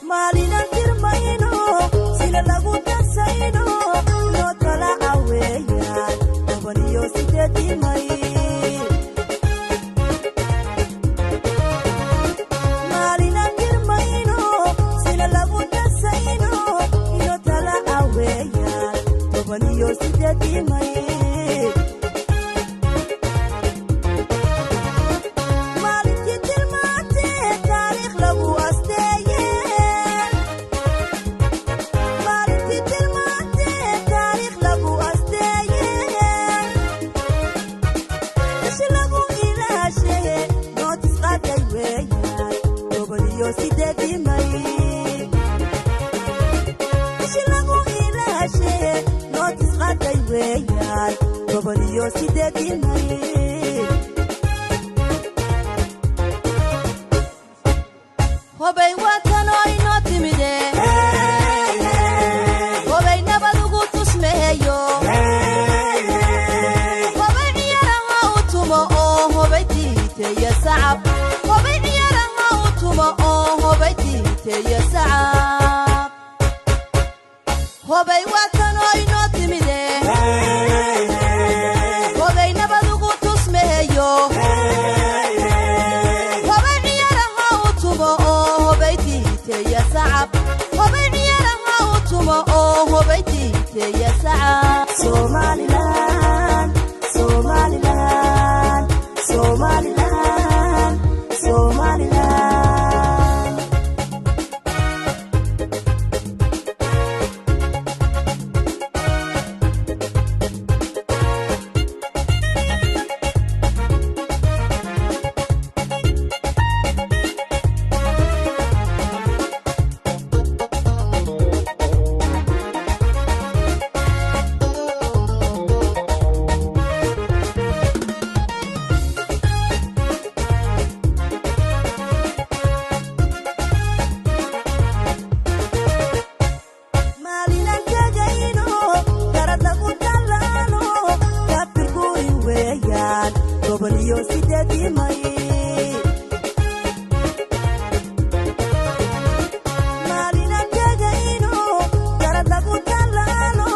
Maalinan tirmayno sina lagu tasayno noo tala caweeyaan 18-dii May. Maalinan tirmayno sina lagu tasayno inoo tala caweeyaan 18-dii May. Maalintii tilmaantee taariikh lagu asteeye, maalintii tilmaantee taariikh lagu asteeye, ishi lagu ilaashaye nootis qaaday weeyaan 18-dii May. Ishi lagu ilaashaye nootis qaaday weeyaan 18-dii May. Hobay waatanoo inoo timide, hobay nabad ugu tusmeeyo, hobay ciyaaraha u tumo oo hobay tiiteeya sacab, hobay ciyaaraha u tumo oo hobay tiiteeya sacab. Hobay waatanoo inoo timide, hobay nabad ugu tusmeeyo, hobay ciyaaraha u tumo oo hobay tiiteeya sacab, hobay ciyaaraha u tumo oo hobay tiiteeya sacab. Somaliland, Somaliland, Somaliland, Somaliland. Maalinan tagayno darad lagu tallaalo kafir guri weeyaan 18-dii May. Maalinan tagayno darad lagu tallaalo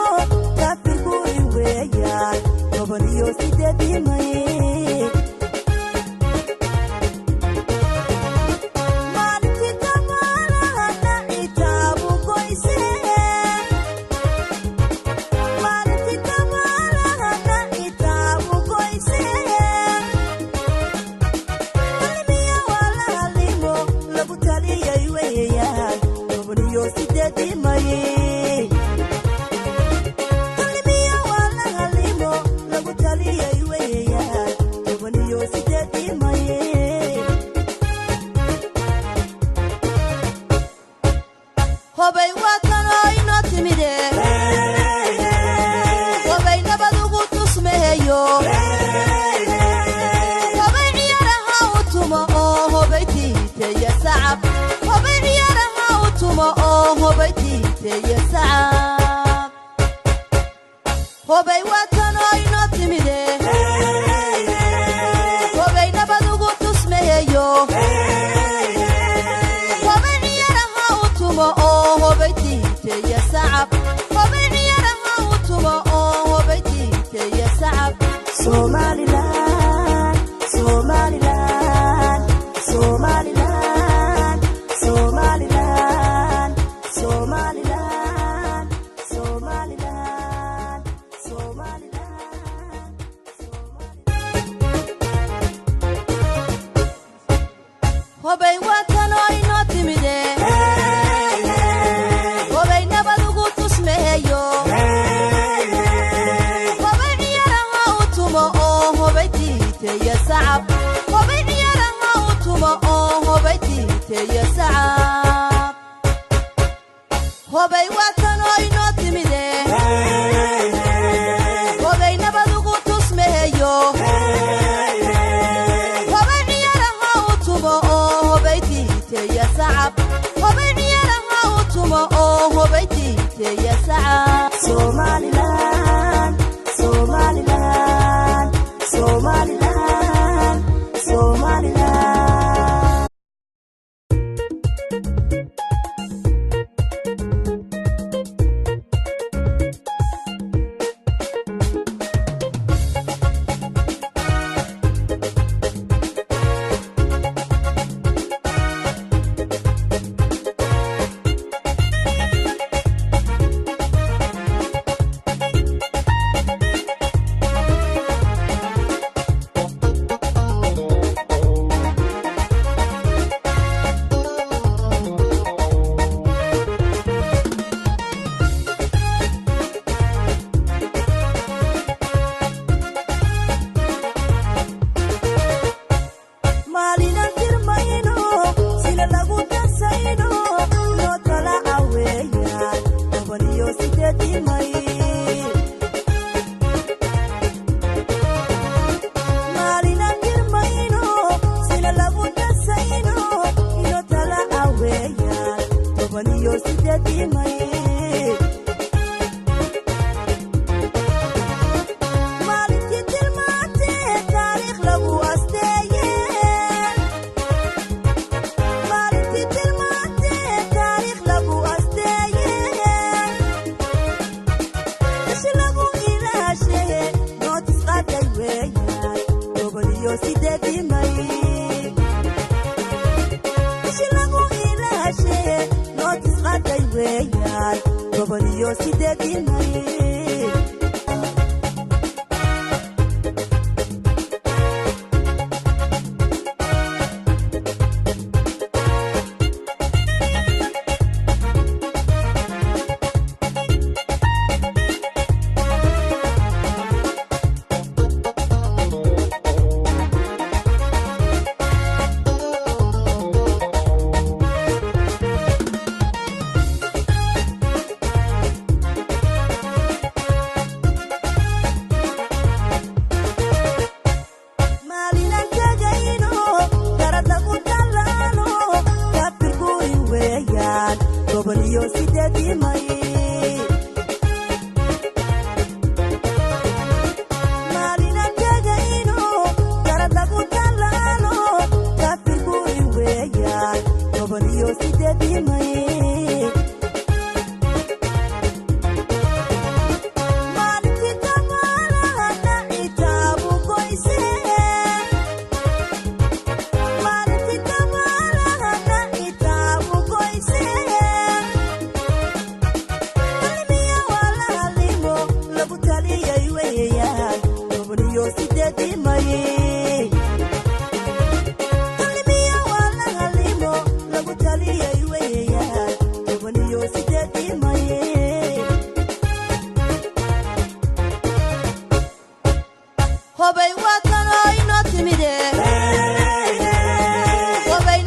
kafir guri weeyaan 18-dii May. Maalintii tamaalahana citaabu goyse, maalintii tamaalahana citaabu goyse, kalimiya waa la halimo lagu taliyay weeyaan 18-dii May. Kalimiya waa la halimo lagu taliyay weeyaan 18-dii May. Hobay waatanoo inoo timide, hobay nabad ugu tusmeeyo, hobay ciyaaraha u tumo oo hobay tiiteeya sacab, hobay ciyaaraha u tumo oo hobay tiiteeya sacab. Hobay waatanoo inoo timide, hobay nabad ugu tusmeeyo, hobay ciyaaraha u tumo oo hobay tiiteeya sacab, hobay ciyaaraha u tumo oo hobay tiiteeya sacab. Somaliland, Somaliland, Somaliland, Somaliland, Somaliland, Somaliland, Somaliland. Hobay waatanoo inoo timide, hobay nabad ugu tusmeeyo. tiiteeya sacab. Hobay waatanoo inoo timide, hobay nabad ugu tusmeheyo, hobay ciyaaraha u tumo oo hobay tiiteeya sacab. Hobay ciyaaraha u tumo oo hobay tiiteeya sacab. Somaliland, Somaliland, Somaliland, Somaliland. Maalinan tirmayno, sina lagu tasayno, noo tala caweeyaan 18-dii May. Maalinan tirmayno, sina lagu tasayno, inoo tala caweeyaan 18-dii May. Maalintii tilmaantee taariikh lagu asteeye, maalintii tilmaantee taariikh lagu asteeye, ishi lagu ilaashe nootis qaday weeyaan 18-dii May. Ishi lagu ilaashe nootis qaday weeyaan 18-dii May. Maalinan tagayno, darad lagu tallaalo, kafir gurin weeyaan 18-dii May. Maalinan tagayno, darad lagu tallaalo, kafir gurin weeyaan 18-dii May.